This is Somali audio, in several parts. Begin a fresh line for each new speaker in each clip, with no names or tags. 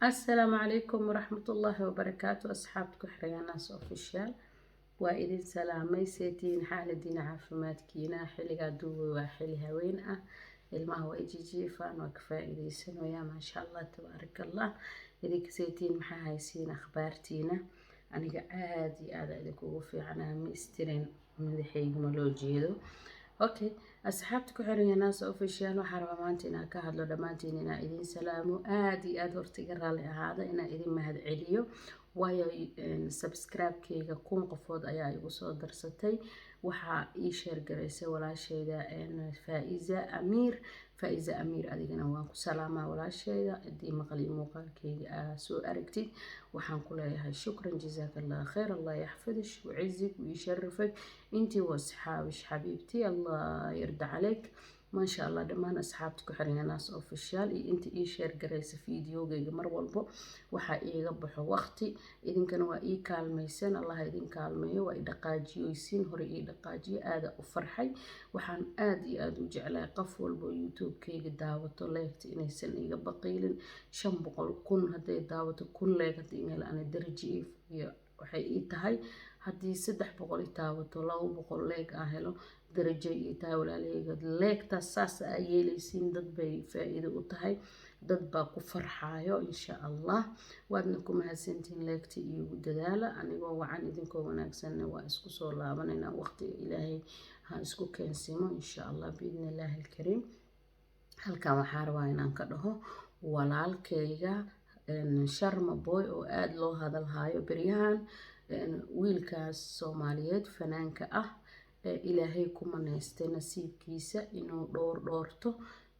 Asalaamu calaykum waraxmatullaahi wabarakaatu. Asxaabta ku xiran Official, waa idin salaamay. Seetihiin? Xaaladiina, caafimaadkiina? Xilligaa duubay waa xili haween ah, ilmaha waa ijijiifaan, waa ka faa-iideysanayaa. Maasha Allah, tabaaraka Allah. Idinka seetihiin? Maxaa haysiin? Akhbaartiina? Aniga aada iyo aada idinkugu fiicnaa. Ma istirin, madaxayga ma loo jeedo. Okay, asxaabta ku xiran Yanaas Official, waxaa rabaa maanta inaan ka hadlo. Dhammaantiin inaan idin salaamo aada iyo aada. Horta iga raalli ahaada, inaan idin mahad celiyo, waayo subscribe-keyga 1000 qofood ayaa igu soo darsatay. Waxaa ii share garaysay walaasheyda Faa-iza Amiir. Faa-iza Amiir, adigana waan ku salaamaa walaasheyda. Haddii maqal iyo muuqaalkeyga aa soo aragtid, waxaan ku leeyahay shukran, jazaaka Allah khayr, Allah yaxfidish wacizik wiyasharifak intii wasxaabish xabiibti, Allah yarda caleyk. Maasha Allah. Dhammaan asxaabta ku xiran Yanaas Official iyo inta ii share garaysa videogeyga mar walbo, waxaa iiga baxo waqti, idinkana waa ii kaalmaysan. Allah idin kaalmeeyo. Waa i dhaqaajiyoysiin, hore ii dhaqaajiyo. Aada u farxay. Waxaan aada iyo aada u jeclahay qof walbo YouTube-keyga daawato like-ta inaysan iga baqiilin. 500, 1000 hadday daawato, 1000 like haddii ingala ana daraji iyo waxay ii tahay. Haddii 300 i taabato, 200 like aan helo, darajo ii tahay. Walaalahayga, like-taas saas aa yeelaysiin, dad bay faa-iido u tahay, dad baa ku farxaayo insha Allah. Waadna ku mahadsantihiin like-ta iigu dadaala. Anigoo wacan, idinkoo wanaagsanna waa isku soo laabanayna. Waqtiga Ilaahay ha isku keensimo insha Allah, biidni Illaahi alkariim. Halkan waxaa rabaa inaan ka dhaho walaalkayga Sharma Boy oo aada loo hadalhayo beryahan, wiilkaas Soomaaliyeed fanaanka ah ee Ilaahay ku maneystay nasiibkiisa inuu dhowr dhoorto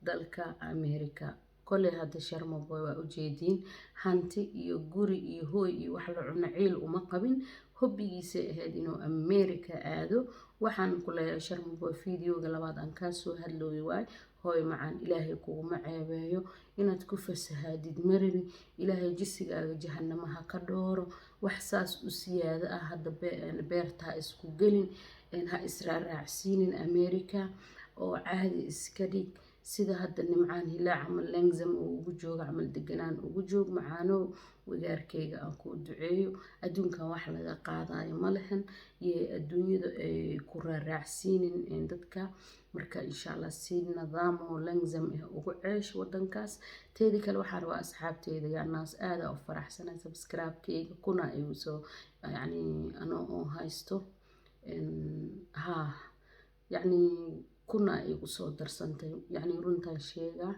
dalka America. Koley hadda Sharma Boy waa ujeediin, hanti iyo guri iyo hooy iyo wax la cuno ciil uma qabin. Hobbigiisay ahayd inuu America aado. Waxaan ku leeyahay Sharma Boy, videoga labaad aan kaasoo hadlooyo waay. Hooy macaan, Ilaahay kuguma ceebeeyo inaad ku fasahaadid marabi. Ilaahay jisigaaga jahanamaha ka dhooro. Wax saas u siyaado ah hadda beerta ha isku gelin, ha israaraacsiinin America oo caadi iska dhig. Sida hadda Nimcaan Hilaa camal lengzam uu ugu joogo camal deganaan ugu joog. Macaanow, wagaarkayga aan kuu duceeyo. Adduunkan wax laga qaadayo ma lahan iyo adduunyada ay ku raaraacsiinin dadka. Marka insha Allah si nidaam oo langzam ah ugu ceesh wadankaas. Teedi kale, waxaan rabaa asxaabteyda yaanaas aada u faraxsanay subscribe-kayga kuna igu soo, yacni anoo oo haysto, ha, yacni kuna igu soo darsantay. Yacni runtaan sheegaa,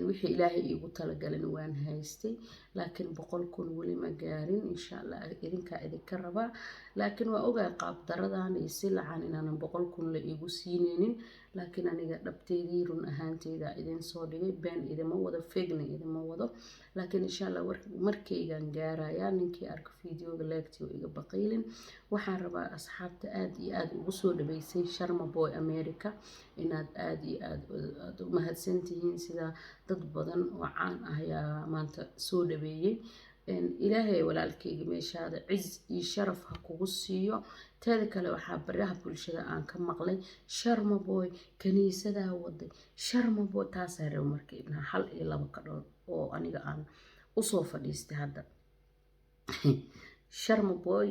wixii Ilaahay iigu talagalana waan haystay, laakiin 100,000 weli ma gaarin. Insha Allah idinkaa idinka rabaa, laakiin waa ogahay qaab daradan iyo silacan inaanan 100,000 la iigu siineynin. Laakiin aniga dhabteydii, run ahaanteyda idin soo dhigay, been idima wado, fegna idima wado. Laakiin insha Allah markaygaan gaarayaa. Ninkii arko videoga like-tii oo iga baqiilin. Waxaan rabaa asxaabta aada iyo aada ugu soo dhaweysay Sharma Boy America inaad aada iyo aada u mahadsantihiin. Sida dad badan oo caan ah ayaa maanta soo dhaweeyey. Ilaahay walaalkayga meeshaada ciz iyo sharaf ha kugu siiyo. Teeda kale, waxaa baraha bulshada aan ka maqlay Sharma Boy kaniisadaa waday, Sharma Boy taasaa rabo. Marka ibnaha hal iyo laba ka dhowr oo aniga aan usoo fadhiistay hadda, Sharma Boy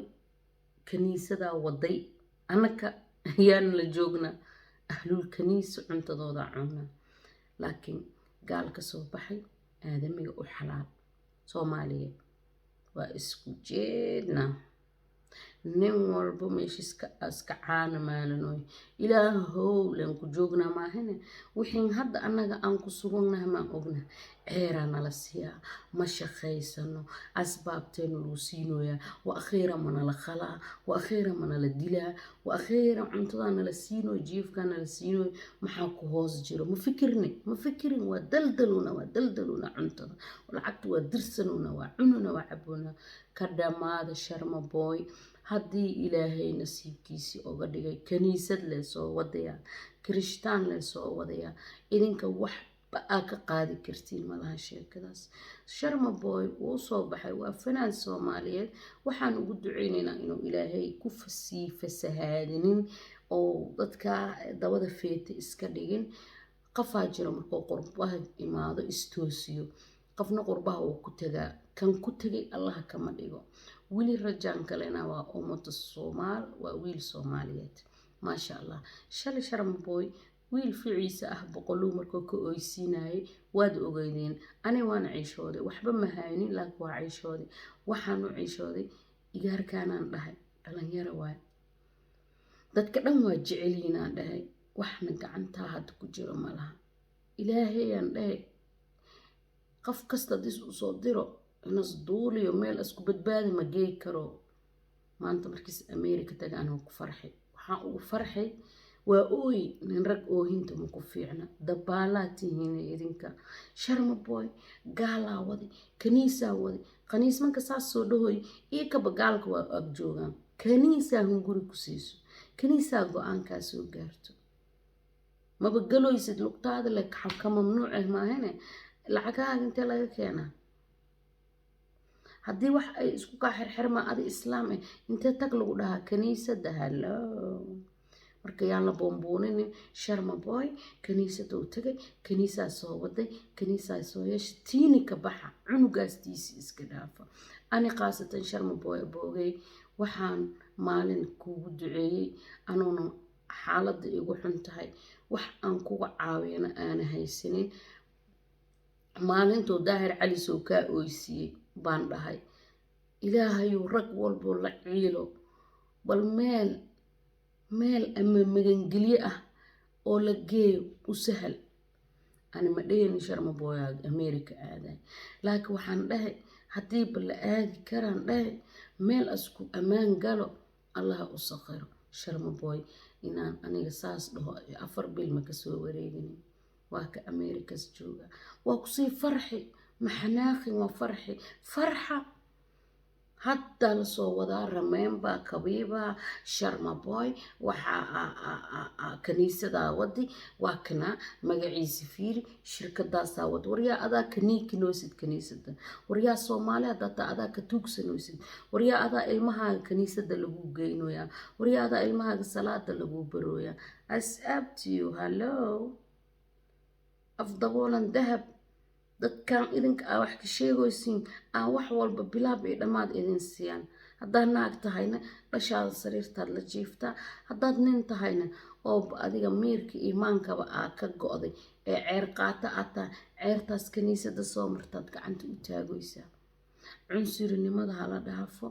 kaniisadaa waday, annaka ayaana la joognaa. Ahlul kaniisa cuntadooda cunaa, laakiin gaal ka soo baxay aadamiga u xalaal. Soomaaliyeed waa isku jeednaa, nin walbo meesha iska caana maalinoy. Ilaahow leen ku joognaa maahane, wixiin hadda annaga aan ku sugannahay maan ogna. Ceeraa nala siiyaa, ma shaqaysano, asbaabteena lagu siinoyaa. Wa akhiiran ma nala qalaa, wa akhiiran ma nala dilaa, wa akhiiran cuntadaa nala siinoy, jiifkaa nala siinoy. Maxaa ku hoos jiro? Ma fikirne, ma fikirin. Waa daldaluna, waa daldaluna cuntada, lacagta waa dirsanuna, waa cununa, waa cabuna. Ka dhammaada Sharma Boy. Haddii Ilaahay nasiibkiisii oga dhigay, kaniisad lee soo wadayaa, kirishtaan lee soo wadayaa. Idinka waxba aa ka qaadi kartiin malaha sheekadaas. Sharma Boy wuu soo baxay, waa fanaan Soomaaliyeed. Waxaan ugu duceyneynaa inuu Ilaahay ku sii fasahaadinin oo dadka dabada feeta iska dhigin. Qafaa jiro markuu qurbaha imaado istoosiyo. Qofna qurbaha wuu ku tagaa, kan ku tegay Allaha kama dhigo. Weli rajaan kalena waa ummada Soomaal, waa wiil Soomaaliyeed, maasha Allah. Shalay Sharmaboy wiil ficiisa ah boqoluu markuu ka oysiinayay waad ogeydeen. Ani waan ciishooday, waxba ma haynin, laakiin waa ciishooday. Waxaan u ciishooday igaarkaanaan dhahay dhalinyaro waay, dadka dhan waa jecelyiinaan dhahay, waxna gacantaa hadda ku jiro ma laha. Ilaahayaan dhahay qof kasta hadis usoo diro inas duuliyo meel isku badbaadi ma geey karo. Maanta markiis America taga anoo ku farxay, waxaan ugu farxay waa ooy. Nin rag oohinta ma ku fiicna, dabaalaa tihiin idinka. Sharmaboy gaalaa waday, kaniisaa waday, kaniis marka saas soo dhahoy iyo kaba gaalka waa ag joogaan. Kaniisaa hunguri ku siiso, kaniisaa go-aankaa soo gaarto, maba galoysid lugtaada le ka mamnuuc ah maahane. Lacagahaaga intee laga keenaa haddii wax ay isku kaa xirxirmaa? Adi islaam ah intee tag lagu dhahaa kaniisadda? Hallo, marka yaan la boonbooninin. Sharmaboy kaniisada u tagay, kaniisaa soo waday, kaniisaa soo yeesha. Tiini ka baxa, cunugaas tiisi iska dhaafa. Ani khaasatan Sharmaboy aboogay, waxaan maalin kuugu duceeyey anuuna xaaladda igu xun tahay, wax aan kuga caawiyana aana haysanin. Maalintuu Daahir Cali soo kaa oysiiyey baan dhahay, Ilaahayuu rag walboo la ciilo bal meel meel ama magangelyo ah oo la geeyo u sahal. Ani ma dhehaynin Sharmaboy America aaday, laakiin waxaan dhahay haddiiba la aadi karaan dhahay meel asku ammaan galo, Allaha u sakhiro Sharmaboy. Inaan aniga saas dhaho 4 bil ma kasoo wareeginin, waa ka Americas jooga. Waa kusii farxi, maxanaaqin, waa farxi farxa. Hadda lasoo wadaa Remember Kabiba Sharmaboy, waxaa kaniisadaa wadi, waa kana magaciisa fiiri, shirkadaasaa wadi. Waryaa, adaa kaniikinoosid kaniisada? Waryaa, Soomaali haddaa taa adaa ka tuugsanoosid? Waryaa, adaa ilmahaaga kaniisada lagu geynoyaa? Waryaa, adaa ilmahaaga salaada lagu barooyaa? It's up to you. Hallo, afdaboolan dahab. Dadkan idinka aa wax ka sheegaysiin aan wax walba bilaab iyo dhammaad idin siiyaan. Haddaad naag tahayna dhashaada sariirtaad la jiiftaa, haddaad nin tahayna oo adiga miirka iimaankaba aa ka go'day ee ceer qaata aad tahay, ceertaas kaniisada soo martaad gacanta u taagoysaa. Cunsurinimada hala dhaafo.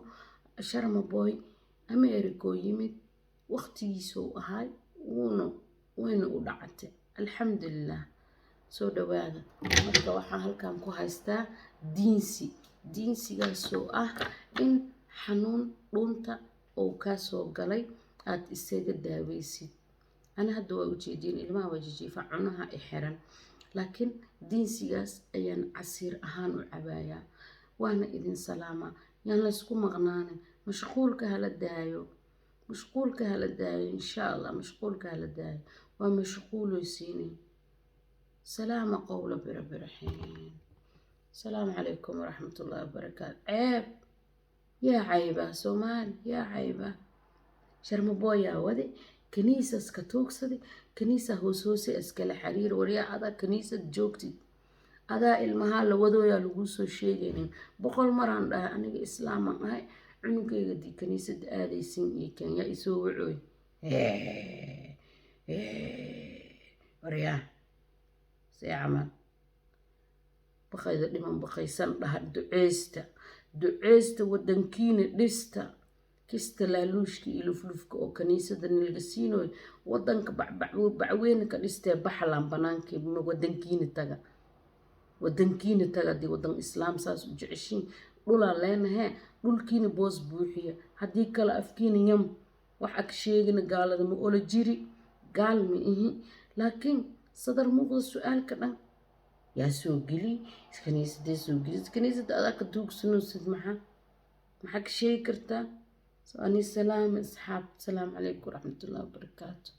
Sharmaboy Americoo yimid, waqtigiisuu ahay, wuuna wayna u dhacatay, alxamdulilah. Soo dhawaada. Marka waxaan halkan ku haystaa diinsi, diinsigaasoo ah in xanuun dhuunta uu kaa soo galay aad isaga daaweysid. Ani hadda waa ujeediin, ilmaha waa jijiifa, cunaha i xiran, laakiin diinsigaas ayaan casiir ahaan u cabayaa. Waana idin salaamaa. Yaan laysku maqnaanin, mashquulka hala daayo, mashquulka hala daayo, insha Allah. Mashquulka hala daayo, waa mashquuloysiinin. Salaama qowla birabiraxiin. Asalaamu calaykum waraxmatullahi wabarakaatu. Ceeb yaa cayba, Soomaali yaa cayba. Sharmabooyaa wade, kaniisas ka tuugsaday, kaniisa hoos hoose iskala xiriir. Waryaa, adaa kaniisad joogtid, adaa ilmahaa la wadooyaa laguu soo sheegaynin. 100 maraan dhahay aniga islaaman ahay, cunugayga dii kaniisada aadaysin iyo kenya isoo wacooy. Waryaa, see camal baqayda dhiman baqaysan dhaha. Duceysta, duceysta, wadankiina dhista. Kista laaluushka iyo luflufka oo kaniisada nalaga siinayo wadanka bacweyne ka dhistee, baxlan banaanka wadankiina taga, wadankiina taga. Haddii wadan islaam saas u jeceshiin, dhulaa leenahee, dhulkiina boos buuxiya. Haddii kale afkiina yam wax ag sheegina. Gaalada ma ola jiri, gaal ma ihi, laakiin sadar muuqda su-aalka dhan yaa soo geli kaniisadee soo geli kaniisada adaa ka tuugsanoosid. Maxaa ka sheegi kartaa? Ani salaam asxaab. Asalaamu calaykum waraxmatullahi wabarakaatu.